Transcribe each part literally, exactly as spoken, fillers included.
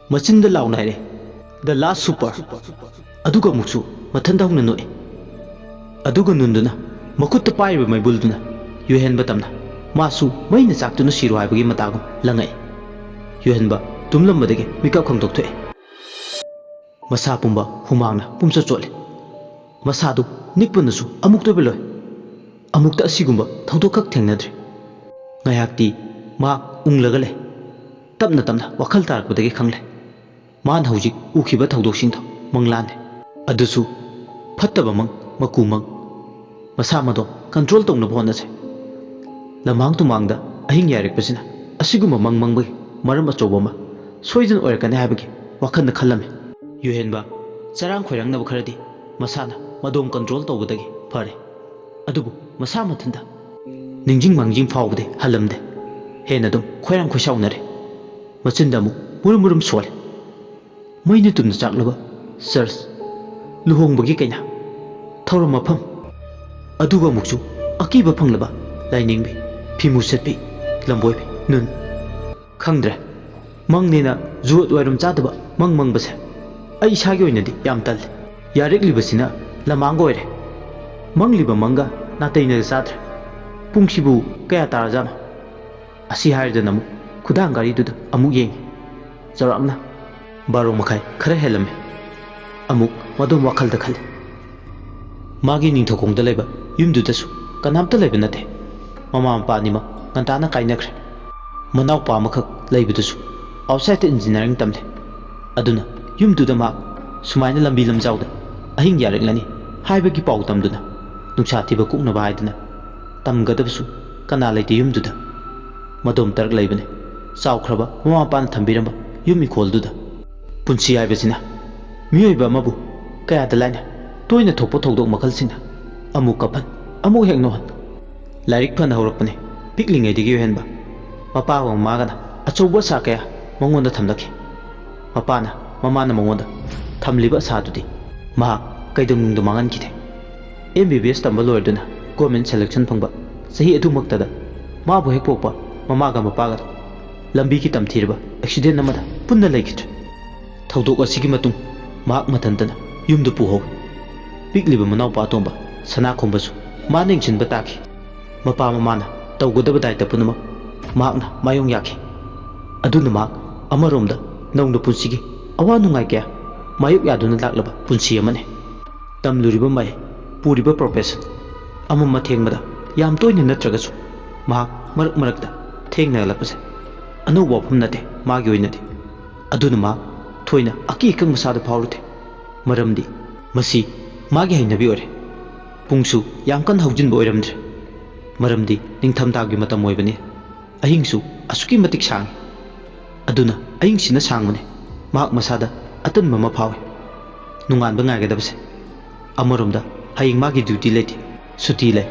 ꯃꯆꯤꯟꯗ ꯂꯥꯎꯅ ꯍꯥꯏꯔꯦ, "The last super!" ꯑꯗꯨꯒ ꯑꯃꯨꯛꯁꯨ ꯃꯊꯟꯇ ꯍꯧꯅ ꯅꯣꯛꯑꯦ꯫ ꯑꯗꯨꯒ ꯅꯨꯟꯗꯨꯅ ꯃꯈꯨꯠꯇ ꯄꯥꯏꯔꯤꯕ ꯃꯩꯕꯨꯜꯗꯨꯅ ꯌꯨꯍꯦꯟꯕ ꯇꯝꯅ ꯃꯥꯁꯨ ꯃꯩꯅ ꯆꯥꯛꯇꯨꯅ ꯁꯤꯔꯣ ꯍꯥꯏꯕꯒꯤ ꯃꯇꯥꯒꯨꯝ ꯂꯪꯉꯛꯑꯦ꯫ ꯌꯨꯍꯦꯟꯕ ꯇꯨꯝꯂꯝꯕꯗꯒꯤ ꯃꯤꯀꯞ ꯈꯪꯗꯣꯛꯊꯣꯛꯑꯦ꯫ ꯃꯁꯥ ꯄꯨꯝꯕ ꯍꯨꯃꯥꯡꯅ ꯄꯨꯝꯆꯣꯠ ꯆꯣꯠꯂꯦ꯫ ꯃꯁꯥꯗꯨ ꯅꯤꯛꯄꯅꯁꯨ ꯑꯃꯨꯛꯇ ꯑꯣꯏꯕ ꯂꯣꯏ꯫ ꯑꯃꯨꯛꯇ ꯑꯁꯤꯒꯨꯝꯕ ꯊꯧꯗꯣꯛ ꯈꯛ ꯊꯦꯡꯅꯗ꯭ꯔꯤ꯫ ꯉꯥꯏꯍꯥꯛꯇꯤ ꯃꯍꯥꯛ ꯎꯪꯂꯒ ꯂꯩ꯫ ꯇꯞꯅ ꯇꯞꯅ ꯋꯥꯈꯜ ꯇꯥꯔꯛꯄꯗꯒꯤ ꯈꯪꯂꯦ꯫ ꯃꯥꯅ ꯍꯧꯖꯤꯛ ꯎꯈꯤꯕ ꯊꯧꯗꯣꯛꯁꯤꯡꯗꯣ ꯃꯪꯂꯥꯟꯅꯦ꯫ ꯑꯗꯨꯁꯨ ꯐꯠꯇꯕ ꯃꯪ, ꯃꯀꯨ ꯃꯪ꯫ ꯃꯁꯥ ꯃꯗꯣ ꯀꯟꯇ꯭ꯔꯣꯜ ꯇꯧꯅꯕ ꯍꯣꯠꯅꯁꯦ꯫ ꯂꯝꯍꯥꯡ ꯇꯨꯃꯥꯡꯗ ꯑꯍꯤꯡ ꯌꯥꯏꯔꯛꯄꯁꯤꯅ ꯑꯁꯤꯒꯨꯝꯕ ꯃꯪ ꯃꯪꯕꯒꯤ ꯃꯔꯝ ꯑꯆꯧꯕ ꯑꯃ ꯁꯣꯏꯗꯅ ꯑꯣꯏꯔꯛꯀꯅꯤ ꯍꯥꯏꯕꯒꯤ ꯋꯥꯈꯜꯗ ꯈꯜꯂꯝꯃꯤ꯫ ꯌꯨꯍꯦꯟꯕ ꯆꯔꯥꯡ ꯈꯣꯏꯔꯥꯡꯅꯕ ꯈꯔꯗꯤ ꯃꯁꯥꯅ ꯃꯗꯣꯝ ꯀꯟꯇ꯭ꯔꯣꯜ ꯇꯧꯕꯗꯒꯤ ꯐꯔꯦ꯫ ꯑꯗꯨꯕꯨ ꯃꯁꯥ ꯃꯊꯟꯇ ꯅꯤꯡꯖꯤꯡ ꯃꯥꯡꯖꯤꯡ ꯐꯥꯎꯕꯗꯤ ꯍꯜꯂꯝꯗꯦ꯫ ꯍꯦꯟꯅ ꯑꯗꯨꯝ ꯈꯣꯏꯔꯥꯡ ꯈꯣꯏꯁꯥꯎꯅꯔꯦ꯫ ꯃꯆꯤꯟꯗ ꯑꯃꯨꯛ ꯃꯨꯔꯨꯝ ꯃꯨꯔꯨꯝ ꯁꯣꯜꯂꯦ꯫ ꯃꯩꯅ ꯇꯨꯝꯅ ꯆꯥꯛꯂꯕ ꯆꯔꯆ, ꯂꯨꯍꯣꯡꯕꯒꯤ ꯀꯩꯅꯥ, ꯊꯧꯔꯝ ꯃꯐꯝ, ꯑꯗꯨꯒ ꯑꯃꯨꯛꯁꯨ ꯑꯀꯤꯕ ꯐꯪꯂꯕ ꯂꯥꯏꯅꯤꯡꯕꯤ, ꯐꯤꯃꯨ ꯁꯦꯠꯄꯤ, ꯂꯝꯕꯣꯏꯕꯤ, ꯅꯨꯟ꯫ ꯈꯪꯗ꯭ꯔꯦ, ꯃꯪꯅꯦꯅ ꯖꯨꯠ ꯋꯥꯏꯔꯨꯝ ꯆꯥꯗꯕ ꯃꯪ ꯃꯪꯕꯁꯦ ꯑꯩ ꯏꯁꯥꯒꯤ ꯑꯣꯏꯅꯗꯤ ꯌꯥꯝ ꯇꯜꯂꯤ꯫ ꯌꯥꯔꯛꯂꯤꯕꯁꯤꯅ ꯂꯃꯥꯡꯒ ꯑꯣꯏꯔꯦ꯫ ꯃꯪꯂꯤꯕ ꯃꯪꯒ ꯅꯥꯇꯩꯅꯒ ꯆꯥꯗ꯭ꯔꯦ꯫ ꯄꯨꯡꯁꯤꯕꯨ ꯀꯌꯥ ꯇꯥꯔꯖꯥꯠꯅꯣ? ꯑꯁꯤ ꯍꯥꯏꯔꯗꯅ ꯑꯃꯨꯛ ꯈꯨꯗꯥꯡ ꯘꯔꯤꯗꯨꯗ ꯑꯃꯨꯛ ꯌꯦꯡꯉꯤ꯫ ꯆꯥꯎꯔꯥꯛꯅ ꯕꯥꯔꯣ ꯃꯈꯥꯏ ꯈꯔ ꯍꯦꯜꯂꯝꯃꯤ꯫ ꯑꯃꯨꯛ ꯃꯗꯣꯝ ꯋꯥꯈꯜꯗ ꯈꯜꯂꯤ꯫ ꯃꯥꯒꯤ ꯅꯤꯡꯊꯧꯈꯣꯡꯗ ꯂꯩꯕ ꯌꯨꯝꯗꯨꯗꯁꯨ ꯀꯅꯥꯝꯇ ꯂꯩꯕ ꯅꯠꯇꯦ꯫ ꯃꯃꯥ ꯃꯄꯥ ꯑꯅꯤꯃꯛ ꯉꯟꯇꯥꯅ ꯀꯥꯏꯅꯈ꯭ꯔꯦ꯫ ꯃꯅꯥꯎꯄꯥ ꯑꯃꯈꯛ ꯂꯩꯕꯗꯨꯁꯨ ꯑꯥꯎꯠꯁꯥꯏꯗꯇ ꯏꯟꯖꯤꯅꯤꯌꯥꯔꯤꯡ ꯇꯝꯂꯤ꯫ ꯑꯗꯨꯅ ꯌꯨꯝꯗꯨꯗ ꯃꯍꯥꯛ ꯁꯨꯃꯥꯏꯅ ꯂꯝꯕꯤ ꯂꯝꯖꯥꯎꯗ ꯑꯍꯤꯡ ꯌꯥꯔꯛꯂꯅꯤ ꯍꯥꯏꯕꯒꯤ ꯄꯥꯎ ꯇꯝꯗꯨꯅ ꯅꯨꯡꯁꯥ ꯊꯤꯕ ꯀꯣꯛꯅꯕ ꯍꯥꯏꯗꯨꯅ ꯇꯝꯒꯗꯕꯁꯨ ꯀꯅꯥ ꯂꯩꯇꯦ ꯌꯨꯝꯗꯨꯗ꯫ ꯃꯗꯣꯝ ꯇꯔꯛ ꯂꯩꯕꯅꯤ꯫ ꯆꯥꯎꯈ꯭ꯔꯕ ꯃꯃꯥ ꯃꯄꯥꯅ ꯊꯝꯕꯤꯔꯝꯕ ꯌꯨꯝ ꯏꯪꯈꯣꯜꯗꯨꯗ꯫ ꯄꯨꯟꯁꯤ ꯍꯥꯏꯕꯁꯤꯅ ꯃꯤꯑꯣꯏꯕ ꯑꯃꯕꯨ ꯀꯌꯥꯗ ꯂꯥꯏꯅ ꯇꯣꯏꯅ ꯊꯣꯛꯄ ꯊꯧꯗꯣꯛ ꯃꯈꯜꯁꯤꯡꯅ ꯑꯃꯨꯛ ꯀꯞꯍꯟ, ꯑꯃꯨꯛ ꯍꯦꯛ ꯅꯣꯛꯍꯟ꯫ ꯂꯥꯏꯔꯤꯛ ꯐꯅ ꯍꯧꯔꯛꯄꯅꯤ꯫ ꯄꯤꯛꯂꯤꯉꯩꯗꯒꯤ ꯑꯣꯏꯍꯟꯕ꯫ ꯃꯄꯥꯒ ꯃꯃꯥꯒꯅ ꯑꯆꯧꯕ ꯑꯁꯥ ꯀꯌꯥ ꯃꯉꯣꯟꯗ ꯊꯝꯂꯛꯈꯤ꯫ ꯃꯄꯥꯅ, ꯃꯃꯥꯅ ꯃꯉꯣꯟꯗ ꯊꯝꯂꯤꯕ ꯑꯁꯥꯗꯨꯗꯤ ꯃꯍꯥꯛ ꯀꯩꯗꯧꯅꯨꯡꯗ ꯃꯥꯡꯍꯟꯈꯤꯗꯦ꯫ ꯑꯦꯝ ꯕꯤ ꯕꯤ ꯑꯦꯁ ꯇꯝꯕ ꯂꯣꯏꯔꯗꯨꯅ ꯒꯣꯔꯃꯦꯟ ꯁꯦꯂꯦꯛꯁꯟ ꯐꯪꯕ ꯆꯍꯤ ꯑꯗꯨꯃꯛꯇꯗ ꯃꯥꯕꯨ ꯍꯦꯛ ꯄꯣꯛꯄ ꯃꯃꯥꯒ ꯃꯄꯥꯒ ꯂꯝꯕꯤ ꯀꯤꯇꯝ ꯊꯤꯔꯕ ꯑꯦꯛꯁꯤꯗꯦꯟ ꯑꯃꯗ ꯄꯨꯟꯅ ꯂꯩꯈꯤꯗ꯭ꯔꯦ꯫ ꯊꯧꯗꯣꯛ ꯑꯁꯤꯒꯤ ꯃꯇꯨꯡ ꯃꯍꯥꯛ ꯃꯊꯟꯇꯅ ꯌꯨꯝꯗ ꯄꯨꯍꯧꯏ꯫ ꯄꯤꯛꯂꯤꯕ ꯃꯅꯥꯎꯄꯥ ꯑꯇꯣꯝꯕ ꯁꯅꯥꯈꯣꯝꯕꯁꯨ ꯃꯥꯅ ꯌꯦꯡꯁꯤꯟꯕ ꯇꯥꯈꯤ꯫ ꯃꯄꯥ ꯃꯃꯥꯅ ꯇꯧꯒꯗꯕ ꯗꯥꯏꯇ ꯄꯨꯝꯅꯃꯛ ꯃꯍꯥꯛꯅ ꯃꯥꯌꯣꯡ ꯌꯥꯈꯤ꯫ ꯑꯗꯨꯅ ꯃꯍꯥꯛ ꯑꯃꯔꯣꯝꯗ ꯅꯧꯅ ꯄꯨꯟꯁꯤꯒꯤ ꯑꯋꯥ ꯅꯨꯡꯉꯥꯏ ꯀꯌꯥ ꯃꯥꯌꯣꯛ ꯌꯥꯗꯨꯅ ꯂꯥꯛꯂꯕ ꯄꯨꯟꯁꯤ ꯑꯃꯅꯤ꯫ ꯇꯝꯂꯨꯔꯤꯕ ꯃꯍꯩ, ꯄꯨꯔꯤꯕ ꯄ꯭ꯔꯣꯐꯦꯁꯟ, ꯑꯃꯝ ꯑꯊꯦꯡꯕꯗ ꯌꯥꯝ ꯇꯣꯏꯅ ꯅꯠꯇ꯭ꯔꯒꯁꯨ ꯃꯍꯥꯛ ꯃꯔꯛ ꯃꯔꯛꯇ ꯊꯦꯡꯅꯒꯂꯛꯄꯁꯦ ꯑꯅꯧꯕ ꯋꯥꯐꯝ ꯅꯠꯇꯦ ꯃꯥꯒꯤ ꯑꯣꯏꯅꯗꯤ꯫ ꯑꯗꯨꯅ ꯃꯍꯥꯛ ꯊꯣꯏꯅ ꯑꯀꯤ ꯑꯈꯪ ꯃꯁꯥꯗ ꯐꯥꯎꯔꯨꯗꯦ꯫ ꯃꯔꯝꯗꯤ ꯃꯁꯤ ꯃꯥꯒꯤ ꯍꯩꯅꯕꯤ ꯑꯣꯏꯔꯦ꯫ ꯄꯨꯡꯁꯨ ꯌꯥꯝ ꯀꯟꯅ ꯍꯧꯖꯤꯟꯕ ꯑꯣꯏꯔꯝꯗ꯭ꯔꯦ꯫ ꯃꯔꯝꯗꯤ ꯅꯤꯡꯊꯝꯊꯥꯒꯤ ꯃꯇꯝ ꯑꯣꯏꯕꯅꯤ꯫ ꯑꯍꯤꯡꯁꯨ ꯑꯁꯨꯛꯀꯤ ꯃꯇꯤꯛ ꯁꯥꯡꯉꯤ꯫ ꯑꯗꯨꯅ ꯑꯍꯤꯡꯁꯤꯅ ꯁꯥꯡꯕꯅꯤ꯫ ꯃꯍꯥꯛ ꯃꯁꯥꯗ ꯑꯇꯟꯕ ꯑꯃ ꯐꯥꯎꯏ꯫ ꯅꯣꯡꯉꯥꯟꯕ ꯉꯥꯏꯒꯗꯕꯁꯦ꯫ ꯑꯃꯔꯣꯝꯗ ꯍꯌꯦꯡ ꯃꯥꯒꯤ ꯗ꯭ꯌꯨꯇꯤ ꯂꯩꯇꯦ꯫ ꯁꯨꯇꯤ ꯂꯩ꯫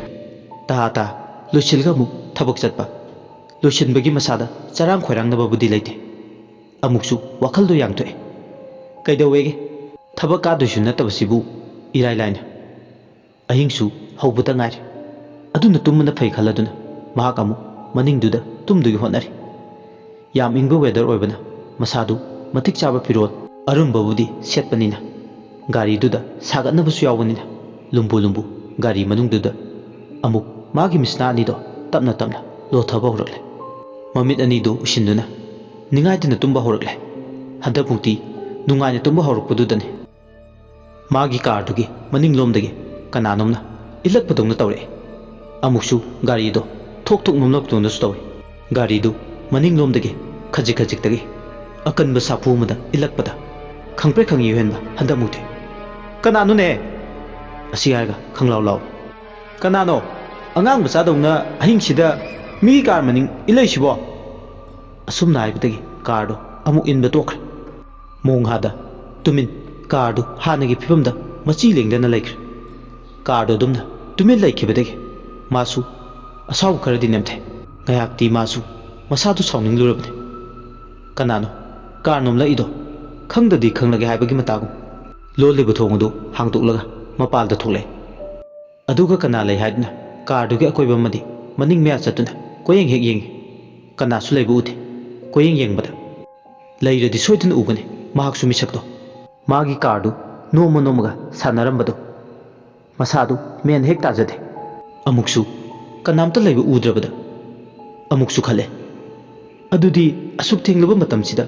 ꯇꯥ ꯇꯥ ꯂꯣꯏꯁꯤꯜꯂꯒ ꯑꯃꯨꯛ ꯊꯕꯛ ꯆꯠꯄ꯫ ꯂꯣꯏꯁꯤꯟꯕꯒꯤ ꯃꯁꯥꯗ ꯆꯔꯥꯡ ꯈꯣꯏꯔꯥꯡꯅꯕꯕꯨꯗꯤ ꯂꯩꯇꯦ꯫ ꯑꯃꯨꯛꯁꯨ ꯋꯥꯈꯜꯗꯣ ꯌꯥꯡꯊꯣꯛꯑꯦ꯫ ꯀꯩꯗꯧꯋꯦꯒꯦ? ꯊꯕꯛ ꯀꯥꯗꯣꯏꯁꯨ ꯅꯠꯇꯕꯁꯤꯕꯨ ꯏꯔꯥꯏ ꯂꯥꯏꯅ꯫ ꯑꯍꯤꯡꯁꯨ ꯍꯧꯕꯇ ꯉꯥꯏꯔꯤ꯫ ꯑꯗꯨꯅ ꯇꯨꯝꯕꯅ ꯐꯩ ꯈꯜꯂꯗꯨꯅ ꯃꯍꯥꯛ ꯑꯃꯨꯛ ꯃꯅꯤꯡꯗꯨꯗ ꯇꯨꯝꯗꯨꯒꯤ ꯍꯣꯠꯅꯔꯤ꯫ ꯌꯥꯝ ꯏꯪꯕ ꯋꯦꯗꯔ ꯑꯣꯏꯕꯅ ꯃꯁꯥꯗꯨ ꯃꯇꯤꯛ ꯆꯥꯕ ꯐꯤꯔꯣꯜ ꯑꯔꯨꯝꯕꯕꯨꯗꯤ ꯁꯦꯠꯄꯅꯤꯅ, ꯒꯥꯔꯤꯗꯨꯗ ꯁꯥꯒꯠꯅꯕꯁꯨ ꯌꯥꯎꯕꯅꯤꯅ, ꯂꯨꯝꯕꯨ ꯂꯨꯝꯕꯨ ꯒꯥꯔꯤ ꯃꯅꯨꯡꯗꯨꯗ ꯑꯃꯨꯛ ꯃꯥꯒꯤ ꯃꯤꯠꯁꯅꯥ ꯑꯅꯤꯗꯣ ꯇꯞꯅ ꯇꯞꯅ ꯂꯣꯊꯕ ꯍꯧꯔꯛꯂꯦ꯫ ꯃꯃꯤꯠ ꯑꯅꯤꯗꯨ ꯎꯏꯁꯤꯟꯗꯨꯅ ꯅꯤꯡꯉꯥꯏꯗꯅ ꯇꯨꯝꯕ ꯍꯧꯔꯛꯂꯦ꯫ ꯍꯟꯗꯛꯃꯨꯛꯇꯤ ꯅꯨꯡꯉꯥꯏꯅ ꯇꯨꯝꯕ ꯍꯧꯔꯛꯄꯗꯨꯗꯅꯤ ꯃꯥꯒꯤ ꯀꯥꯔꯗꯨꯒꯤ ꯃꯅꯤꯡꯂꯣꯝꯗꯒꯤ ꯀꯅꯥꯅꯣꯝꯅ ꯏꯜꯂꯛꯄꯗꯧꯅ ꯇꯧꯔꯛꯑꯦ꯫ ꯑꯃꯨꯛꯁꯨ ꯒꯥꯔꯤꯗꯣ ꯊꯣꯛ ꯊꯣꯛ ꯅꯣꯝꯂꯛꯄꯗꯧꯅꯁꯨ ꯇꯧꯏ꯫ ꯒꯥꯔꯤꯗꯨ ꯃꯅꯤꯡꯂꯣꯝꯗꯒꯤ ꯈꯖꯤꯛ ꯈꯖꯤꯛꯇꯒꯤ ꯑꯀꯟꯕ ꯁꯥꯐꯨ ꯑꯃꯗ ꯏꯜꯂꯛꯄꯗ ꯈꯪꯄ꯭ꯔꯦꯛ ꯈꯪꯏ ꯌꯨꯍꯦꯟꯕ ꯍꯟꯗꯛꯃꯨꯛꯇꯤ꯫ "ꯀꯅꯥꯅꯣꯅꯦ?" ꯑꯁꯤ ꯍꯥꯏꯔꯒ ꯈꯪꯂꯥꯎ ꯂꯥꯎꯏ꯫ "ꯀꯅꯥꯅꯣ ꯑꯉꯥꯡ ꯃꯆꯥꯗꯧꯅ ꯑꯍꯤꯡꯁꯤꯗ ꯃꯤꯒꯤ ꯀꯥꯔ ꯃꯅꯤꯡ ꯏꯜꯂꯛꯏꯁꯤꯕꯣ?" ꯑꯁꯨꯝꯅ ꯍꯥꯏꯕꯗꯒꯤ ꯀꯥꯔꯗꯣ ꯑꯃꯨꯛ ꯏꯟꯕ ꯇꯣꯛꯈ꯭ꯔꯦ꯫ ꯃꯣꯡꯍꯥꯗ ꯇꯨꯃꯤꯟ ꯀꯥꯔꯗꯨ ꯍꯥꯟꯅꯒꯤ ꯐꯤꯕꯝꯗ ꯃꯆꯤ ꯂꯦꯡꯗꯅ ꯂꯩꯈ꯭ꯔꯦ꯫ ꯀꯥꯔꯗꯨ ꯑꯗꯨꯝꯅ ꯇꯨꯃꯤꯟ ꯂꯩꯈꯤꯕꯗꯒꯤ ꯃꯥꯁꯨ ꯑꯁꯥꯎꯕ ꯈꯔꯗꯤ ꯅꯦꯝꯊꯩ꯫ ꯉꯥꯏꯍꯥꯛꯇꯤ ꯃꯥꯁꯨ ꯃꯁꯥꯗꯨ ꯁꯥꯎꯅꯤꯡꯂꯨꯔꯕꯅꯤ꯫ "ꯀꯅꯥꯅꯣ ꯀꯥꯔ ꯅꯣꯝꯂꯛꯏꯗꯣ? ꯈꯪꯗꯗꯤ ꯈꯪꯂꯒꯦ ꯍꯥꯏꯕꯒꯤ ꯃꯇꯥꯒꯨꯝ ꯂꯣꯜꯂꯤꯕ ꯊꯣꯡ ꯑꯗꯨ ꯍꯥꯡꯗꯣꯛꯂꯒ ꯃꯄꯥꯜꯗ ꯊꯣꯛꯂꯛꯏ꯫ ꯑꯗꯨꯒ ꯀꯅꯥ ꯂꯩ ꯍꯥꯏꯗꯨꯅ ꯀꯥꯔꯗꯨꯒꯤ ꯑꯀꯣꯏꯕ ꯑꯃꯗꯤ ꯃꯅꯤꯡ ꯃꯌꯥ ꯆꯠꯇꯨꯅ ꯀꯣꯏꯌꯦꯡ ꯍꯦꯛ ꯌꯦꯡꯏ꯫ ꯀꯅꯥꯁꯨ ꯂꯩꯕ ꯎꯗꯦ꯫ ꯀꯣꯏꯌꯦꯡ ꯌꯦꯡꯕꯗ ꯂꯩꯔꯗꯤ ꯁꯣꯏꯗꯅ ꯎꯒꯅꯤ꯫ ꯃꯍꯥꯛꯁꯨ ꯃꯤꯁꯛꯇꯣ, ꯃꯥꯒꯤ ꯀꯥꯔꯗꯨ ꯅꯣꯝꯃ ꯅꯣꯝꯃꯒ ꯁꯥꯟꯅꯔꯝꯕꯗꯣ ꯃꯁꯥꯗꯨ ꯃꯦꯟ ꯍꯦꯛ ꯇꯥꯖꯗꯦ꯫ ꯑꯃꯨꯛꯁꯨ ꯀꯅꯥꯝꯇ ꯂꯩꯕ ꯎꯗ꯭ꯔꯕꯗ ꯑꯃꯨꯛꯁꯨ ꯈꯜꯂꯦ, "ꯑꯗꯨꯗꯤ ꯑꯁꯨꯛ ꯊꯦꯡꯂꯕ ꯃꯇꯝꯁꯤꯗ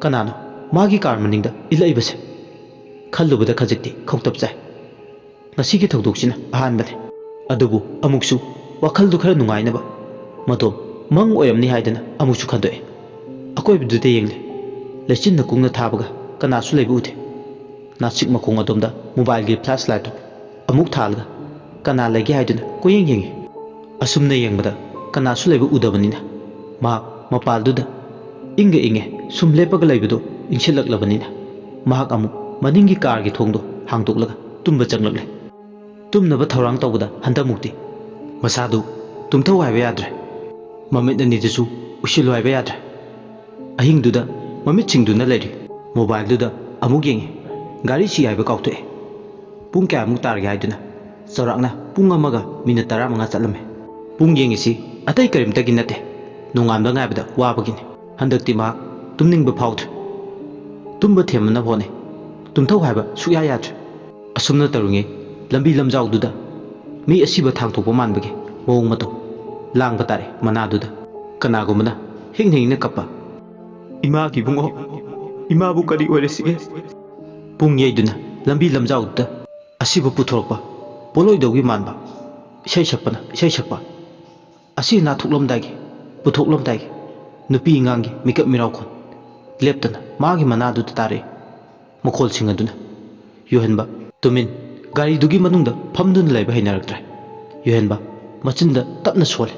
ꯀꯅꯥꯅꯣ ꯃꯥꯒꯤ ꯀꯥꯔ ꯃꯅꯤꯡꯗ ꯏꯜꯂꯛꯏꯕꯁꯦ?" ꯈꯜꯂꯨꯕꯗ ꯈꯖꯤꯛꯇꯤ ꯈꯧꯇꯛ ꯆꯥꯏ꯫ ꯉꯁꯤꯒꯤ ꯊꯧꯗꯣꯛꯁꯤꯅ ꯑꯍꯥꯟꯕꯅꯤ꯫ ꯑꯗꯨꯕꯨ ꯑꯃꯨꯛꯁꯨ ꯋꯥꯈꯜꯗꯨ ꯈꯔ ꯅꯨꯡꯉꯥꯏꯅꯕ ꯃꯗꯣ ꯃꯪ ꯑꯣꯏꯔꯝꯅꯤ ꯍꯥꯏꯗꯅ ꯑꯃꯨꯛꯁꯨ ꯈꯟꯗꯣꯛꯑꯦ꯫ ꯑꯀꯣꯏꯕꯗꯨꯗ ꯌꯦꯡꯂꯦ꯫ ꯂꯩꯆꯤꯟꯅ ꯀꯨꯡꯅ ꯊꯥꯕꯒ ꯀꯅꯥꯁꯨ ꯂꯩꯕ ꯎꯗꯦ꯫ ꯅꯥꯆꯤꯛ ꯃꯈꯣꯡ ꯑꯗꯣꯝꯗ ꯃꯣꯕꯥꯏꯜꯒꯤ ꯐ꯭ꯂꯥꯁ ꯂꯥꯏꯠꯇꯨ ꯑꯃꯨꯛ ꯊꯥꯜꯂꯒ ꯀꯅꯥ ꯂꯩꯒꯦ ꯍꯥꯏꯗꯨꯅ ꯀꯣꯏꯌꯦꯡ ꯌꯦꯡꯉꯤ꯫ ꯑꯁꯨꯝꯅ ꯌꯦꯡꯕꯗ ꯀꯅꯥꯁꯨ ꯂꯩꯕ ꯎꯗꯕꯅꯤꯅ ꯃꯍꯥꯛ ꯃꯄꯥꯜꯗꯨꯗ ꯏꯪꯒ ꯏꯪꯉꯦ꯫ ꯁꯨꯝ ꯂꯦꯞꯄꯒ ꯂꯩꯕꯗꯨ ꯏꯪꯁꯤꯜꯂꯛꯂꯕꯅꯤꯅ ꯃꯍꯥꯛ ꯑꯃꯨꯛ ꯃꯅꯤꯡꯒꯤ ꯀꯥꯔꯒꯤ ꯊꯣꯡꯗꯣ ꯍꯥꯡꯗꯣꯛꯂꯒ ꯇꯨꯝꯕ ꯆꯪꯂꯛꯂꯦ꯫ ꯇꯨꯝꯅꯕ ꯊꯧꯔꯥꯡ ꯇꯧꯕꯗ ꯍꯟꯗꯛꯃꯨꯛꯇꯤ ꯃꯁꯥꯗꯨ ꯇꯨꯝꯊꯧ ꯍꯥꯏꯕ ꯌꯥꯗ꯭ꯔꯦ꯫ ꯃꯃꯤꯠ ꯑꯅꯤꯗꯨꯁꯨ ꯎꯏꯁꯤꯜꯂꯨ ꯍꯥꯏꯕ ꯌꯥꯗ꯭ꯔꯦ꯫ ꯑꯍꯤꯡꯗꯨꯗ ꯃꯃꯤꯠꯁꯤꯡꯗꯨꯅ ꯂꯩꯔꯤ꯫ ꯃꯣꯕꯥꯏꯜꯗꯨꯗ ꯑꯃꯨꯛ ꯌꯦꯡꯉꯤ꯫ ꯒꯥꯔꯤ ꯁꯤ ꯍꯥꯏꯕ ꯀꯥꯎꯊꯣꯛꯑꯦ꯫ ꯄꯨꯡ ꯀꯌꯥꯃꯨꯛ ꯇꯥꯔꯒꯦ ꯍꯥꯏꯗꯨꯅ ꯆꯥꯎꯔꯥꯛꯅ ꯄꯨꯡ ꯑꯃꯒ ꯃꯤꯅꯠ ꯇꯔꯥꯃꯉꯥ ꯆꯠꯂꯝꯃꯦ꯫ ꯄꯨꯡ ꯌꯦꯡꯉꯤꯁꯤ ꯑꯇꯩ ꯀꯔꯤꯝꯇꯒꯤ ꯅꯠꯇꯦ, ꯅꯣꯡꯉꯥꯟꯕ ꯉꯥꯏꯕꯗ ꯋꯥꯕꯒꯤꯅꯤ꯫ ꯍꯟꯗꯛꯇꯤ ꯃꯍꯥꯛ ꯇꯨꯝꯅꯤꯡꯕ ꯐꯥꯎꯗ꯭ꯔꯦ꯫ ꯇꯨꯝꯕ ꯊꯦꯝꯅꯅꯕ ꯍꯣꯠꯅꯩ꯫ ꯇꯨꯝꯊꯧ ꯍꯥꯏꯕ ꯁꯨꯛꯌꯥ ꯌꯥꯗ꯭ꯔꯦ꯫ ꯑꯁꯨꯝꯅ ꯇꯧꯔꯤꯉꯩ ꯂꯝꯕꯤ ꯂꯝꯖꯥꯎꯗꯨꯗ ꯃꯤ ꯑꯁꯤꯕ ꯊꯥꯡꯊꯣꯛꯄ ꯃꯥꯟꯕꯒꯤ ꯃꯑꯣꯡ ꯃꯇꯧ ꯂꯥꯡꯕ ꯇꯥꯔꯦ ꯃꯅꯥꯗꯨꯗ꯫ ꯀꯅꯥꯒꯨꯝꯕꯅ ꯍꯤꯡꯅ ꯍꯤꯡꯅ ꯀꯞꯄ, "ꯏꯃꯥꯒꯤ ꯏꯕꯨꯡꯉꯣ, ꯏꯃꯥꯕꯨ ꯀꯔꯤ ꯑꯣꯏꯔꯁꯤꯒꯦ?" ꯄꯨꯡ ꯌꯩꯗꯨꯅ ꯂꯝꯕꯤ ꯂꯝꯖꯥꯎꯗꯨꯗ ꯑꯁꯤꯕ ꯄꯨꯊꯣꯔꯛꯄ ꯄꯣꯠꯂꯣꯏꯗꯧꯒꯤ ꯃꯥꯟꯕ ꯏꯁꯩ ꯁꯛꯄꯅ ꯏꯁꯩ ꯁꯛꯄ꯫ ꯑꯁꯤ ꯑꯅꯥ ꯊꯣꯛꯂꯝꯗꯥꯏꯒꯤ, ꯄꯨꯊꯣꯛꯂꯝꯗꯥꯏꯒꯤ ꯅꯨꯄꯤ ꯑꯉꯥꯡꯒꯤ ꯃꯤꯀꯞ ꯃꯤꯔꯥꯎꯈꯣꯟ ꯂꯦꯞꯇꯅ ꯃꯥꯒꯤ ꯃꯅꯥꯗꯨꯗ ꯇꯥꯔꯛꯏ꯫ ꯃꯈꯣꯜꯁꯤꯡ ꯑꯗꯨꯅ, "ꯌꯨꯍꯦꯟꯕ, ꯇꯨꯃꯤꯟ, ꯒꯥꯔꯤꯗꯨꯒꯤ ꯃꯅꯨꯡꯗ ꯐꯝꯗꯨꯅ ꯂꯩꯕ ꯍꯩꯅꯔꯛꯇ꯭ꯔꯦ꯫ ꯌꯨꯍꯦꯟꯕ, ꯃꯆꯤꯟꯗ ꯇꯞꯅ ꯁꯣꯜꯂꯦ꯫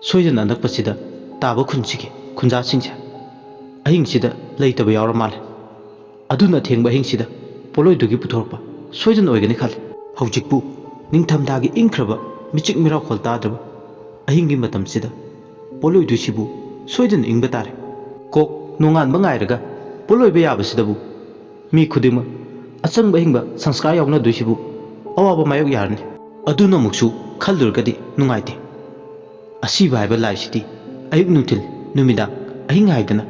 ꯁꯣꯏꯗꯅ ꯑꯅꯛꯄꯁꯤꯗ ꯇꯥꯕ ꯈꯨꯟꯁꯤꯒꯤ ꯈꯨꯟꯖꯥꯁꯤꯡꯁꯦ ꯑꯍꯤꯡꯁꯤꯗ ꯂꯩꯇꯕ ꯌꯥꯎꯔ ꯃꯥꯜꯂꯦ꯫ ꯑꯗꯨꯅ ꯑꯊꯦꯡꯕ ꯑꯍꯤꯡꯁꯤꯗ ꯄꯣꯠꯂꯣꯏꯗꯨꯒꯤ ꯄꯨꯊꯣꯔꯛꯄ ꯁꯣꯏꯗꯅ ꯑꯣꯏꯒꯅꯤ ꯈꯜꯂꯤ꯫ ꯍꯧꯖꯤꯛꯄꯨ ꯅꯤꯡꯊꯝꯊꯥꯒꯤ ꯏꯪꯈ꯭ꯔꯕ ꯃꯤꯆꯤꯛ ꯃꯤꯔꯥꯎꯈꯣꯜ ꯇꯥꯗ꯭ꯔꯕ ꯑꯍꯤꯡꯒꯤ ꯃꯇꯝꯁꯤꯗ ꯄꯣꯠꯂꯣꯏꯗꯣꯏꯁꯤꯕꯨ ꯁꯣꯏꯗꯅ ꯏꯪꯕ ꯇꯥꯔꯦ꯫ ꯀꯣꯛ ꯅꯣꯡꯉꯥꯟꯕ ꯉꯥꯏꯔꯒ ꯄꯣꯠꯂꯣꯏꯕ ꯌꯥꯕꯁꯤꯗꯕꯨ ꯃꯤ ꯈꯨꯗꯤꯡꯃꯛ ꯑꯆꯪꯕ ꯑꯍꯤꯡꯕ ꯁꯪꯁꯀꯥꯔ ꯌꯥꯎꯅꯗꯣꯏꯁꯤꯕꯨ ꯑꯋꯥꯕ ꯃꯥꯌꯣꯛ ꯌꯥꯔꯅꯤ꯫ ꯑꯗꯨꯅ ꯑꯃꯨꯛꯁꯨ ꯈꯜꯂꯨꯔꯒꯗꯤ ꯅꯨꯡꯉꯥꯏꯇꯦ꯫ ꯑꯁꯤꯕ ꯍꯥꯏꯕ ꯂꯥꯏꯁꯤꯗꯤ ꯑꯌꯨꯛ ꯅꯨꯡꯊꯤꯜ ꯅꯨꯃꯤꯗꯥꯡ ꯑꯍꯤꯡ ꯍꯥꯏꯗꯅ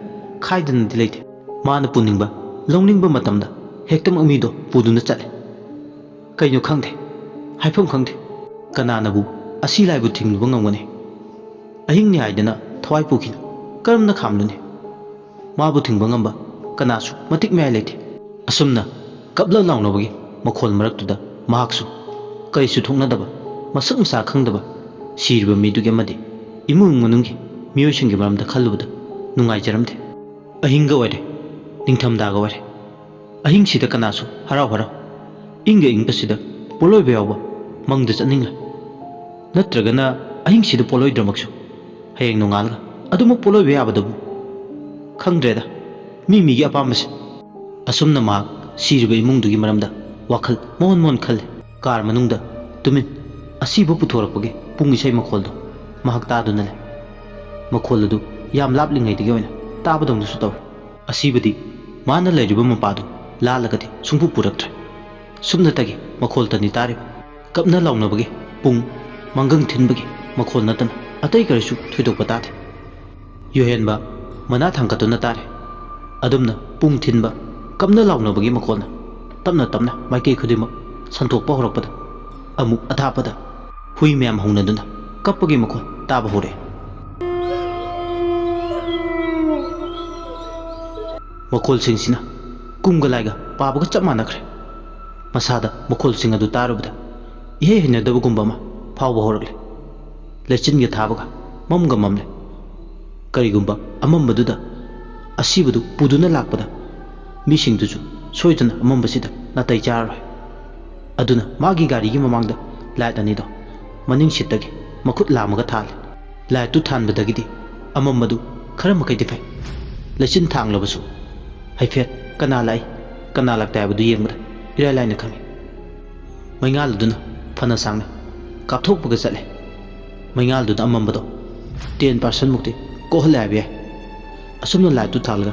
ꯈꯥꯏꯗꯅꯗꯤ ꯂꯩꯇꯦ꯫ ꯃꯥꯅ ꯄꯨꯅꯤꯡꯕ, ꯂꯧꯅꯤꯡꯕ ꯃꯇꯝꯗ ꯍꯦꯛꯇꯃꯛ ꯃꯤꯗꯣ ꯄꯨꯗꯨꯅ ꯆꯠꯂꯦ꯫ ꯀꯩꯅꯣ ꯈꯪꯗꯦ, ꯍꯥꯏꯐꯝ ꯈꯪꯗꯦ꯫ ꯀꯅꯥꯅꯕꯨ ꯑꯁꯤ ꯂꯥꯏꯕꯨ ꯊꯤꯡꯂꯨꯕ ꯉꯝꯒꯅꯤ? ꯑꯍꯤꯡꯅꯤ ꯍꯥꯏꯗꯅ ꯊꯋꯥꯏ ꯄꯨꯈꯤꯅ ꯀꯔꯝꯅ ꯈꯥꯝꯂꯨꯅꯤ? ꯃꯥꯕꯨ ꯊꯤꯡꯕ ꯉꯝꯕ ꯀꯅꯥꯁꯨ ꯃꯇꯤꯛ ꯃꯌꯥꯏ ꯂꯩꯇꯦ꯫ ꯑꯁꯨꯝꯅ ꯀꯞꯂ ꯂꯥꯎꯅꯕꯒꯤ ꯃꯈꯣꯜ ꯃꯔꯛꯇꯨꯗ ꯃꯍꯥꯛꯁꯨ ꯀꯔꯤꯁꯨ ꯊꯣꯛꯅꯗꯕ, ꯃꯁꯛ ꯃꯁꯥ ꯈꯪꯗꯕ ꯁꯤꯔꯤꯕ ꯃꯤꯗꯨꯒꯤ ꯑꯃꯗꯤ ꯏꯃꯨꯡ ꯃꯅꯨꯡꯒꯤ ꯃꯤꯑꯣꯏꯁꯤꯡꯒꯤ ꯃꯔꯝꯗ ꯈꯜꯂꯨꯕꯗ ꯅꯨꯡꯉꯥꯏꯖꯔꯝꯗꯦ꯫ ꯑꯍꯤꯡꯒ ꯑꯣꯏꯔꯦ, ꯅꯤꯡꯊꯝꯊꯥꯒ ꯑꯣꯏꯔꯦ꯫ ꯑꯍꯤꯡꯁꯤꯗ ꯀꯅꯥꯁꯨ ꯍꯔꯥꯎ ꯍꯔꯥꯎ ꯏꯪꯒ ꯏꯪꯕꯁꯤꯗ ꯄꯣꯂꯣꯏꯕ ꯌꯥꯎꯕ ꯃꯪꯗ ꯆꯠꯅꯤꯡꯂꯦ꯫ ꯅꯠꯇ꯭ꯔꯒꯅ ꯑꯍꯤꯡꯁꯤꯗ ꯄꯣꯂꯣꯏꯗ꯭ꯔꯃꯛꯁꯨ ꯍꯌꯦꯡ ꯅꯣꯡꯉꯥꯜꯂꯒ ꯑꯗꯨꯃꯛ ꯄꯣꯂꯣꯏꯕ ꯌꯥꯕꯗꯨꯕꯨ? ꯈꯪꯗ꯭ꯔꯦꯗ, ꯃꯤ ꯃꯤꯒꯤ ꯑꯄꯥꯝꯕꯁꯦ꯫ ꯑꯁꯨꯝꯅ ꯃꯍꯥꯛ ꯁꯤꯔꯤꯕ ꯏꯃꯨꯡꯗꯨꯒꯤ ꯃꯔꯝꯗ ꯋꯥꯈꯜ ꯃꯣꯟ ꯃꯣꯟ ꯈꯜꯂꯤ꯫ ꯀꯥꯔ ꯃꯅꯨꯡꯗ ꯇꯨꯃꯤꯟ ꯑꯁꯤꯕ ꯄꯨꯊꯣꯔꯛꯄꯒꯤ ꯄꯨꯡ ꯏꯁꯩ ꯃꯈꯣꯜꯗꯣ ꯃꯍꯥꯛ ꯇꯥꯗꯨꯅ ꯂꯩ꯫ ꯃꯈꯣꯜ ꯑꯗꯨ ꯌꯥꯝ ꯂꯥꯞꯂꯤꯉꯩꯗꯒꯤ ꯑꯣꯏꯅ ꯇꯥꯕꯗꯧꯅꯁꯨ ꯇꯧꯏ꯫ ꯑꯁꯤꯕꯗꯤ ꯃꯥꯅ ꯂꯩꯔꯤꯕ ꯃꯄꯥꯗꯨ ꯂꯥꯜꯂꯒꯗꯤ ꯁꯨꯡꯄꯨ ꯄꯨꯔꯛꯇ꯭ꯔꯦ꯫ ꯁꯨꯞꯅꯇꯒꯤ ꯃꯈꯣꯜꯇꯅꯤ ꯇꯥꯔꯤꯕ꯫ ꯀꯞꯅ ꯂꯥꯎꯅꯕꯒꯤ ꯄꯨꯡ, ꯃꯪꯒꯪ ꯊꯤꯟꯕꯒꯤ ꯃꯈꯣꯜ ꯅꯠꯇꯅ ꯑꯇꯩ ꯀꯔꯤꯁꯨ ꯊꯣꯏꯗꯣꯛꯄ ꯇꯥꯗꯦ꯫ ꯌꯨꯍꯦꯟꯕ ꯃꯅꯥ ꯊꯥꯡꯒꯠꯇꯨꯅ ꯇꯥꯔꯦ꯫ ꯑꯗꯨꯝꯅ ꯄꯨꯡ ꯊꯤꯟꯕ, ꯀꯞꯅ ꯂꯥꯎꯅꯕꯒꯤ ꯃꯈꯣꯜꯅ ꯇꯞꯅ ꯇꯞꯅ ꯃꯥꯏꯀꯩ ꯈꯨꯗꯤꯡꯃꯛ ꯁꯟꯗꯣꯛꯄ ꯍꯧꯔꯛꯄꯗ, ꯑꯃꯨꯛ ꯑꯊꯥꯞꯄꯗ ꯍꯨꯏ ꯃꯌꯥꯝ ꯍꯧꯅꯗꯨꯅ ꯀꯞꯄꯒꯤ ꯃꯈꯣꯜ ꯇꯥꯕ ꯍꯧꯔꯛꯑꯦ꯫ ꯃꯈꯣꯜꯁꯤꯡꯁꯤꯅ ꯀꯨꯝꯒ ꯂꯥꯏꯒ ꯄꯥꯕꯒ ꯆꯞ ꯃꯥꯟꯅꯈ꯭ꯔꯦ꯫ ꯃꯁꯥꯗ ꯃꯈꯣꯜꯁꯤꯡ ꯑꯗꯨ ꯇꯥꯔꯨꯕꯗ ꯏꯍꯩ ꯍꯩꯅꯗꯕꯒꯨꯝꯕ ꯑꯃ ꯐꯥꯎꯕ ꯍꯧꯔꯛꯂꯦ꯫ ꯂꯩꯆꯤꯟꯒ ꯊꯥꯕꯒ ꯃꯝꯒ ꯃꯝꯂꯦ꯫ ꯀꯔꯤꯒꯨꯝꯕ ꯑꯃꯝꯕꯗꯨꯗ ꯑꯁꯤꯕꯗꯨ ꯄꯨꯗꯨꯅ ꯂꯥꯛꯄꯗ ꯃꯤꯁꯤꯡꯗꯨꯁꯨ ꯁꯣꯏꯗꯅ ꯑꯃꯝꯕꯁꯤꯗ ꯅꯥꯇꯩ ꯆꯥꯔꯔꯣꯏ꯫ ꯑꯗꯨꯅ ꯃꯥꯒꯤ ꯒꯥꯔꯤꯒꯤ ꯃꯃꯥꯡꯗ ꯂꯥꯏꯠ ꯑꯅꯤꯗꯣ ꯃꯅꯤꯡ ꯁꯤꯠꯇꯒꯤ ꯃꯈꯨꯠ ꯂꯥꯝꯃꯒ ꯊꯥꯜꯂꯦ꯫ ꯂꯥꯏꯠꯇꯨ ꯊꯥꯟꯕꯗꯒꯤꯗꯤ ꯑꯃꯝꯕꯗꯨ ꯈꯔ ꯃꯈꯩꯗꯤ ꯐꯩ꯫ ꯂꯩꯆꯤꯟ ꯊꯥꯡꯂꯕꯁꯨ ꯍꯥꯏꯐꯦꯠ ꯀꯅꯥ ꯂꯥꯛꯏ, ꯀꯅꯥ ꯂꯥꯛꯇꯦ ꯍꯥꯏꯕꯗꯨ ꯌꯦꯡꯕꯗ ꯏꯔꯥꯏ ꯂꯥꯏꯅ ꯈꯪꯏ꯫ ꯃꯩꯉꯥꯜ ꯑꯗꯨꯅ ꯐꯅ ꯁꯥꯡꯅ ꯀꯥꯞꯊꯣꯛꯄꯒ ꯆꯠꯂꯦ꯫ ꯃꯩꯉꯥꯜꯗꯨꯅ ꯑꯃꯝꯕꯗꯣ ꯇꯦꯟ ꯄꯥꯔꯁꯦꯟ ꯃꯨꯛꯇꯤ ꯀꯣꯛꯍꯜꯂꯦ ꯍꯥꯏꯕ ꯌꯥꯏ꯫ ꯑꯁꯨꯝꯅ ꯂꯥꯏꯠꯇꯨ ꯊꯥꯜꯂꯒ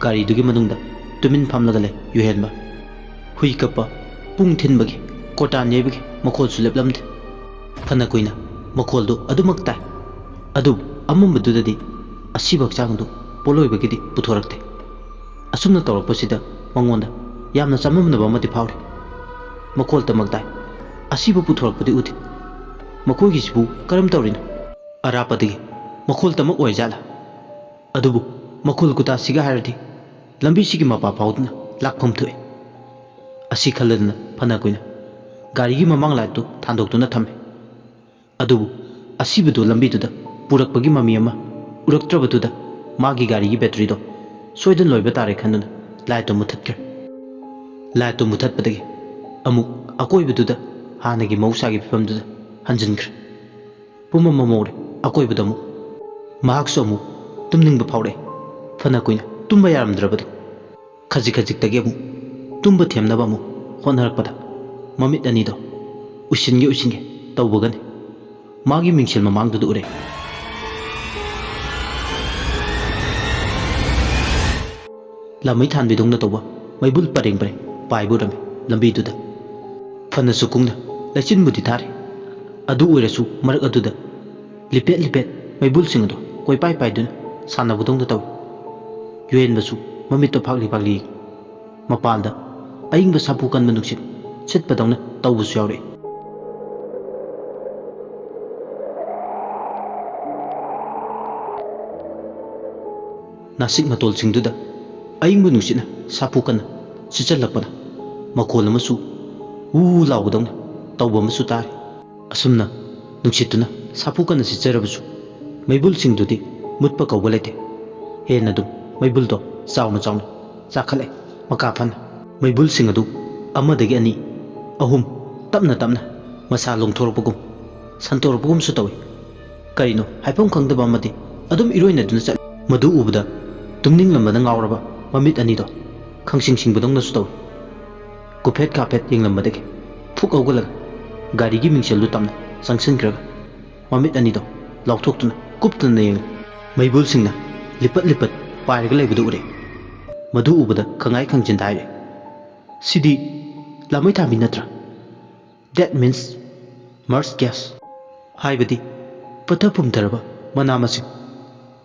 ꯒꯥꯔꯤꯗꯨꯒꯤ ꯃꯅꯨꯡꯗ ꯇꯨꯃꯤꯟ ꯐꯝꯂꯒ ꯂꯩ ꯌꯨꯍꯦꯟꯕ꯫ ꯍꯨꯏ ꯀꯞꯄ, ꯄꯨꯡ ꯊꯤꯟꯕꯒꯤ ꯀꯣꯇꯥꯟ ꯌꯩꯕꯒꯤ ꯃꯈꯣꯜꯁꯨ ꯂꯦꯞꯂꯝꯗꯦ꯫ ꯐꯅ ꯀꯨꯏꯅ ꯃꯈꯣꯜꯗꯨ ꯑꯗꯨꯃꯛ ꯇꯥꯏ꯫ ꯑꯗꯨꯕꯨ ꯑꯃꯝꯕꯗꯨꯗꯗꯤ ꯑꯁꯤꯕ ꯍꯛꯆꯥꯡꯗꯨ ꯄꯣꯠꯂꯣꯏꯕꯒꯤꯗꯤ ꯄꯨꯊꯣꯔꯛꯇꯦ꯫ ꯑꯁꯨꯝꯅ ꯇꯧꯔꯛꯄꯁꯤꯗ ꯃꯉꯣꯟꯗ ꯌꯥꯝꯅ ꯆꯃꯝꯅꯕ ꯑꯃꯗꯤ ꯐꯥꯎꯔꯤ꯫ ꯃꯈꯣꯜ ꯇꯝꯃꯛ ꯇꯥꯏ꯫ ꯑꯁꯤꯕꯨ ꯄꯨꯊꯣꯔꯛꯄꯗꯤ ꯎꯗꯦ꯫ ꯃꯈꯣꯏꯒꯤꯁꯤꯕꯨ ꯀꯔꯝ ꯇꯧꯔꯤꯅꯣ? ꯑꯔꯥꯞꯄꯗꯒꯤ ꯃꯈꯣꯜ ꯇꯝꯃꯛ ꯑꯣꯏꯖꯥꯠꯂꯥ? ꯑꯗꯨꯕꯨ ꯃꯈꯣꯜ ꯀꯨꯇꯥꯁꯤꯒ ꯍꯥꯏꯔꯗꯤ ꯂꯝꯕꯤꯁꯤꯒꯤ ꯃꯄꯥ ꯐꯥꯎꯗꯨꯅ ꯂꯥꯛꯐꯝ ꯊꯣꯛꯏ꯫ ꯑꯁꯤ ꯈꯜꯂꯗꯨꯅ ꯐꯅ ꯀꯨꯏꯅ ꯒꯥꯔꯤꯒꯤ ꯃꯃꯥꯡ ꯂꯥꯏꯠꯇꯨ ꯊꯥꯟꯗꯣꯛꯇꯨꯅ ꯊꯝꯃꯤ꯫ ꯑꯗꯨꯕꯨ ꯑꯁꯤꯕꯗꯨ ꯂꯝꯕꯤꯗꯨꯗ ꯄꯨꯔꯛꯄꯒꯤ ꯃꯃꯤ ꯑꯃ ꯎꯔꯛꯇ꯭ꯔꯕꯗꯨꯗ ꯃꯥꯒꯤ ꯒꯥꯔꯤꯒꯤ ꯕꯦꯇ꯭ꯔꯤꯗꯣ ꯁꯣꯏꯗꯅ ꯂꯣꯏꯕ ꯇꯥꯔꯦ ꯈꯟꯗꯨꯅ ꯂꯥꯏꯠꯇꯨ ꯃꯨꯊꯠꯈ꯭ꯔꯦ꯫ ꯂꯥꯏꯠꯇꯨ ꯃꯨꯊꯠꯄꯗꯒꯤ ꯑꯃꯨꯛ ꯑꯀꯣꯏꯕꯗꯨꯗ ꯍꯥꯟꯅꯒꯤ ꯃꯍꯧꯁꯥꯒꯤ ꯐꯤꯕꯝꯗꯨꯗ ꯍꯟꯖꯤꯟꯈ꯭ꯔꯦ꯫ ꯄꯨꯝꯃꯝ ꯃꯝꯍꯧꯔꯦ꯫ ꯑꯀꯣꯏꯕꯗ ꯑꯃꯨꯛ ꯃꯍꯥꯛꯁꯨ ꯑꯃꯨꯛ ꯇꯨꯝꯅꯤꯡꯕ ꯐꯥꯎꯔꯛꯑꯦ꯫ ꯐꯅ ꯀꯨꯏꯅ ꯇꯨꯝꯕ ꯌꯥꯔꯝꯗ꯭ꯔꯕꯗꯣ ꯈꯖꯤꯛ ꯈꯖꯤꯛꯇꯒꯤ ꯑꯃꯨꯛ ꯇꯨꯝꯕ ꯊꯦꯝꯅꯕ ꯑꯃꯨꯛ ꯍꯣꯠꯅꯔꯛꯄꯗ ꯃꯃꯤꯠ ꯑꯅꯤꯗꯣ ꯎꯏꯁꯤꯟꯒꯦ ꯎꯏꯁꯤꯟꯒꯦ ꯇꯧꯕꯒꯅꯤ ꯃꯥꯒꯤ ꯃꯤꯡꯁꯦꯜ ꯃꯃꯥꯡꯗꯨꯗ ꯎꯔꯦ꯫ ꯂꯥꯃꯩ ꯊꯥꯟꯕꯤꯗꯧꯅ ꯇꯧꯕ ꯃꯩꯕꯨꯜ ꯄꯔꯦꯡ ꯄꯔꯦꯡ ꯄꯥꯏꯕ ꯎꯔꯝꯃꯤ ꯂꯝꯕꯤꯗꯨꯗ꯫ ꯐꯅꯁꯨ ꯀꯨꯡꯅ ꯂꯩꯆꯤꯟꯕꯨꯗꯤ ꯊꯥꯔꯤ꯫ ꯑꯗꯨ ꯑꯣꯏꯔꯁꯨ ꯃꯔꯛ ꯑꯗꯨꯗ ꯂꯤꯄꯦꯠ ꯂꯤꯄꯦꯠ ꯃꯩꯕꯨꯜꯁꯤꯡ ꯑꯗꯨ ꯀꯣꯏꯄꯥꯏ ꯄꯥꯏꯗꯨꯅ ꯁꯥꯟꯅꯕꯗꯧꯅ ꯇꯧꯏ꯫ ꯌꯣꯍꯦꯟꯕꯁꯨ ꯃꯃꯤꯠꯇꯣ ꯐꯥꯛꯂꯤ ꯐꯥꯛꯂꯤ ꯌꯦꯡꯏ꯫ ꯃꯄꯥꯟꯗ ꯑꯏꯪꯕ ꯁꯥꯐꯨ ꯀꯟꯕ ꯅꯨꯡꯁꯤꯠ ꯁꯤꯠꯄꯗꯧꯅ ꯇꯧꯕꯁꯨ ꯌꯥꯎꯔꯛꯏ꯫ ꯅꯥꯁꯤꯛ ꯃꯇꯣꯜꯁꯤꯡꯗꯨꯗ ꯑꯏꯪꯕ ꯅꯨꯡꯁꯤꯠꯅ ꯁꯥꯐꯨ ꯀꯟꯅ ꯁꯤꯠꯆꯜꯂꯛꯄꯅ ꯃꯈꯣꯜ ꯑꯃꯁꯨ ꯎ ꯂꯥꯎꯕꯗꯧꯅ ꯇꯧꯕ ꯑꯃꯁꯨ ꯇꯥꯔꯤ꯫ ꯑꯁꯨꯝꯅ ꯅꯨꯡꯁꯤꯠꯇꯨꯅ ꯁꯥꯐꯨ ꯀꯟꯅ ꯁꯤꯠꯆꯔꯕꯁꯨ ꯃꯩꯕꯨꯜꯁꯤꯡꯗꯨꯗꯤ ꯃꯨꯠꯄ ꯀꯧꯕ ꯂꯩꯇꯦ꯫ ꯍꯦꯟꯅ ꯑꯗꯨꯝ ꯃꯩꯕꯨꯜꯗꯣ ꯆꯥꯎꯅ ꯆꯥꯎꯅ ꯆꯥꯈꯠꯂꯦ ꯃꯀꯥ ꯐꯅ꯫ ꯃꯩꯕꯨꯜꯁꯤꯡ ꯑꯗꯨ ꯑꯃꯗꯒꯤ ꯑꯅꯤ, ꯑꯍꯨꯝ ꯇꯞꯅ ꯇꯞꯅ ꯃꯁꯥ ꯂꯣꯡꯊꯣꯔꯛꯄꯒꯨꯝ ꯁꯟꯇꯣꯔꯛꯄꯒꯨꯝꯁꯨ ꯇꯧꯏ꯫ ꯀꯔꯤꯅꯣ ꯍꯥꯏꯐꯝ ꯈꯪꯗꯕ ꯑꯃꯗꯤ ꯑꯗꯨꯝ ꯏꯔꯣꯏꯅꯗꯨꯅ ꯆꯠꯂꯤ꯫ ꯃꯗꯨ ꯎꯕꯗ ꯇꯨꯝꯅꯤꯡꯂꯝꯕꯅ ꯉꯥꯎꯔꯕ ꯃꯃꯤꯠ ꯑꯅꯤꯗꯣ ꯈꯪꯁꯤꯡ ꯁꯤꯡꯕꯗꯧꯅꯁꯨ ꯇꯧꯏ꯫ ꯀꯨꯐꯦꯠ ꯀꯥꯐꯦꯠ ꯌꯦꯡꯂꯝꯕꯗꯒꯤ ꯐꯨꯛ ꯍꯧꯒꯠꯂꯒ ꯒꯥꯔꯤꯒꯤ ꯃꯤꯡꯁꯦꯜꯗꯨ ꯇꯝꯅ ꯆꯪꯁꯤꯟꯈ꯭ꯔꯒ ꯃꯃꯤꯠ ꯑꯅꯤꯗꯣ ꯂꯥꯎꯊꯣꯛꯇꯨꯅ ꯀꯨꯞꯇꯨꯅ ꯌꯦꯡꯂꯦ꯫ ꯃꯩꯕꯨꯜꯁꯤꯡꯅ ꯂꯤꯄꯠ ꯂꯤꯄꯠ ꯄꯥꯏꯔꯒ ꯂꯩꯕꯗꯨ ꯎꯔꯦ꯫ ꯃꯗꯨ ꯎꯕꯗ ꯈꯪꯉꯥꯏ ꯈꯪꯖꯤꯟꯗ ꯍꯥꯏꯔꯦ, "ꯁꯤꯗꯤ ꯂꯥꯃꯩ ꯊꯥꯟꯕꯤ ꯅꯠꯇ꯭ꯔꯥ? That means merged gas, ꯍꯥꯏꯕꯗꯤ ꯄꯠꯊ ꯄꯨꯝꯊꯔꯕ ꯃꯅꯥ ꯃꯁꯤꯡ,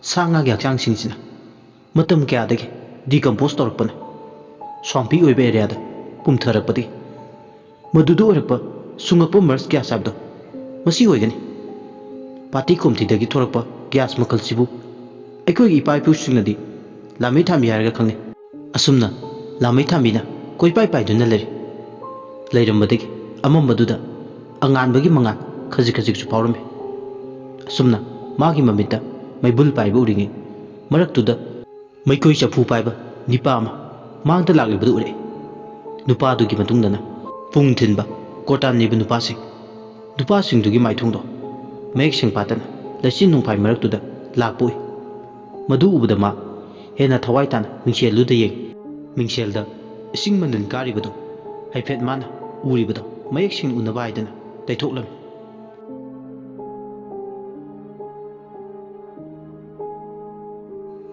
ꯁꯥ ꯉꯥꯒꯤ ꯍꯛꯆꯥꯡꯁꯤꯡꯁꯤꯅ ꯃꯇꯝ ꯀꯌꯥꯗꯒꯤ ꯗꯤꯀꯝꯄꯣꯁ ꯇꯧꯔꯛꯄꯅ ꯁ꯭ꯋꯥꯝꯄꯤ ꯑꯣꯏꯕ ꯑꯦꯔꯤꯌꯥꯗ ꯄꯨꯝꯊꯔꯛꯄꯗꯒꯤ ꯃꯗꯨꯗ ꯑꯣꯏꯔꯛꯄ ꯁꯨꯡꯉꯛꯄ ꯃꯔꯁ ꯒ꯭ꯌꯥꯁ ꯍꯥꯏꯕꯗꯣ ꯃꯁꯤ ꯑꯣꯏꯒꯅꯤ꯫ ꯄꯥꯇꯤ ꯀꯣꯝꯊꯤꯗꯒꯤ ꯊꯣꯔꯛꯄ ꯒ꯭ꯌꯥꯁ ꯃꯈꯜꯁꯤꯕꯨ ꯑꯩꯈꯣꯏꯒꯤ ꯏꯄꯥ ꯏꯄꯨꯁꯤꯡꯅꯗꯤ ꯂꯥꯃꯩ ꯊꯥꯟꯕꯤ ꯍꯥꯏꯔꯒ ꯈꯪꯅꯩ꯫ ꯑꯁꯨꯝꯅ ꯂꯥꯃꯩ ꯊꯥꯟꯕꯤꯅ ꯀꯣꯏꯄꯥꯏ ꯄꯥꯏꯗꯨꯅ ꯂꯩꯔꯤ꯫ ꯂꯩꯔꯝꯕꯗꯒꯤ ꯑꯃꯝꯕꯗꯨꯗ ꯑꯉꯥꯟꯕꯒꯤ ꯃꯉꯥꯜ ꯈꯖꯤꯛ ꯈꯖꯤꯛꯁꯨ ꯐꯥꯎꯔꯝꯃꯤ꯫ ꯑꯁꯨꯝꯅ ꯃꯥꯒꯤ ꯃꯃꯤꯠꯇ ꯃꯩꯕꯨꯜ ꯄꯥꯏꯕ ꯎꯔꯤꯉꯩ ꯃꯔꯛꯇꯨꯗ ꯃꯩꯈꯣꯏ ꯆꯐꯨ ꯄꯥꯏꯕ ꯅꯤꯄꯥ ꯑꯃ ꯃꯥꯡꯗ ꯂꯥꯛꯂꯤꯕꯗꯨ ꯎꯔꯛꯏ꯫ ꯅꯨꯄꯥꯗꯨꯒꯤ ꯃꯇꯨꯡꯗꯅ ꯄꯨꯡ ꯊꯤꯟꯕ ꯀꯣꯇꯥꯟ ꯅꯤꯕ ꯅꯨꯄꯥꯁꯤꯡ꯫ ꯅꯨꯄꯥꯁꯤꯡꯗꯨꯒꯤ ꯃꯥꯏꯊꯣꯡꯗꯣ ꯃꯌꯦꯛ ꯁꯦꯡ ꯄꯥꯠꯇꯅ ꯂꯩꯆꯤꯟ ꯅꯣꯡꯐꯥꯏ ꯃꯔꯛꯇꯨꯗ ꯂꯥꯛꯄ ꯎꯏ꯫ ꯃꯗꯨ ꯎꯕꯗ ꯃꯥ ꯍꯦꯟꯅ ꯊꯋꯥꯏ ꯇꯥꯅ ꯃꯤꯡꯁꯦꯜꯗꯨꯗ ꯌꯦꯡꯉꯤ꯫ ꯃꯤꯡꯁꯦꯜꯗ ꯏꯁꯤꯡ ꯃꯅꯤꯜ ꯀꯥꯔꯤꯕꯗꯨ ꯍꯥꯏꯐꯦꯠ ꯃꯥꯅ ꯎꯔꯤꯕꯗꯣ ꯃꯌꯦꯛ ꯁꯦꯡꯅ ꯎꯅꯕ ꯍꯥꯏꯗꯅ ꯇꯩꯊꯣꯛꯂꯝꯃꯤ꯫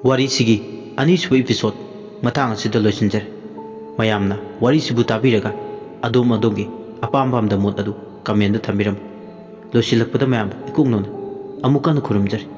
ꯋꯥꯔꯤꯁꯤꯒꯤ ꯑꯅꯤꯁꯨꯕ ꯏꯄꯤꯁꯣꯗ ꯃꯇꯥꯡ ꯑꯁꯤꯗ ꯂꯣꯏꯁꯤꯟꯖꯔꯦ꯫ ꯃꯌꯥꯝꯅ ꯋꯥꯔꯤꯁꯤꯕꯨ ꯇꯥꯕꯤꯔꯒ ꯑꯗꯣꯝ ꯑꯗꯣꯝꯒꯤ ꯑꯄꯥꯝ ꯄꯥꯝꯗ ꯃꯣꯠ ꯑꯗꯨ ꯀꯃꯦꯟꯗ ꯊꯝꯕꯤꯔꯝꯃꯨ꯫ ꯂꯣꯏꯁꯤꯜꯂꯛꯄꯗ ꯃꯌꯥꯝꯕꯨ ꯏꯀꯣꯛ ꯅꯧꯅ ꯑꯃꯨꯛ ꯍꯟꯅ ꯈꯨꯔꯨꯝꯖꯔꯤ꯫